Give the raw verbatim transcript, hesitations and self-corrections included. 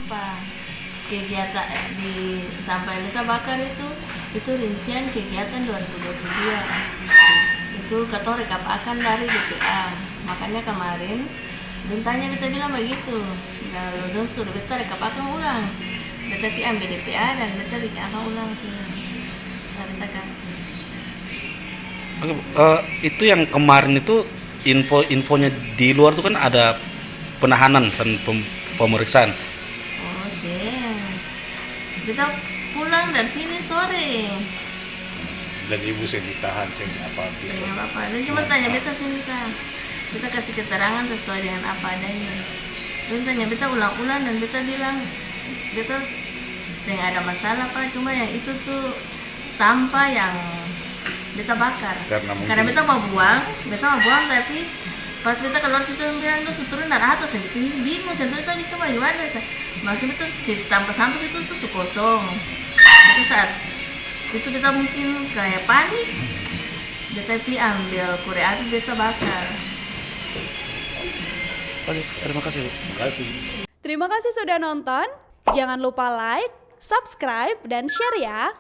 Apa kegiatan, eh, di sampah yang beta bakar itu, itu rincian kegiatan dua ribu dua puluh dua. Itu katong rekap akang dari B P A. Makanya kemarin dong tanya beta bilang bagitu. Lalu dong suruh beta rekap akang ulang. Beta pi ambe D P A dan beta biking akang ulang sini. Nah, beta kasih. Oke, eh, itu yang kemarin itu info-infonya di luar tuh kan ada penahanan dan pem-, pemeriksaan. Oh, seng. Beta pulang dari sini sore. Dan ibu seng ditahan, seng apa-apa gitu? Seng apa-apa. Dia cuma tanya beta sini, Kak. Beta kasih keterangan sesuai dengan apa adanya. Dia tanya beta ulang-ulang dan beta bilang, beta seng ada masalah, Pak. Cuma yang itu tuh sampah yang beta bakar. Karena mungkin beta mau buang, beta mau buang, tapi pas beta keluar situ, dong bilang, "Dong su turun dari atas," seng, beta bingung, seng tau itu bagaimana, sa. Maksudnya beta si tampa sampah situ tu su kosong. Itu saat itu beta mungkin kaya panik, beta pi ambil korek api, beta bakar. Oke, terima kasih, Bu. Terima kasih. Terima kasih sudah nonton. Jangan lupa like, subscribe, dan share ya.